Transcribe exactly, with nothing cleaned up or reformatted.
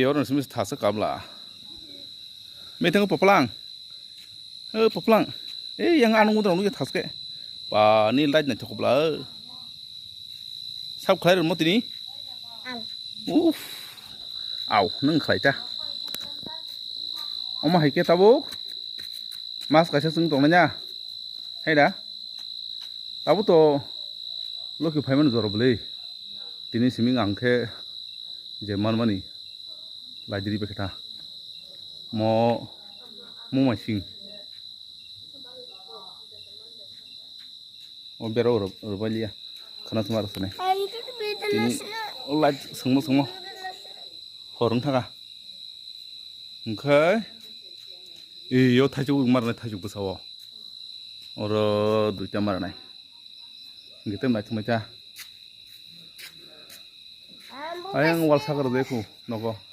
Oro simi thasa kabla. Meteng poplang. Eh, poplang. Eh, yang anu ngudra nugya thaske. Pa ni light na chokobla. Sab khlai rwmo tini. Uf. Au, nung khlai ta. Omo hai khe tabuk. Mas kaisa chwng tongnai na. Hai da. Tabuk to loki phaimani jora bwlwi. Tini simi ang khe je manmani laidiri bai khe ta. Mo, mo mai sing. O bera o rwbailiya. Khana suma rwsani. Tini o light sungmo sungmo. Hor wng thaka. Hwnkhe, iyo, thaisuk marnai, thaisuk bwsa o. Oro duita marnai. Hwnkhe tei naithok naitha. Ayang wal saka rwdi khu nogo.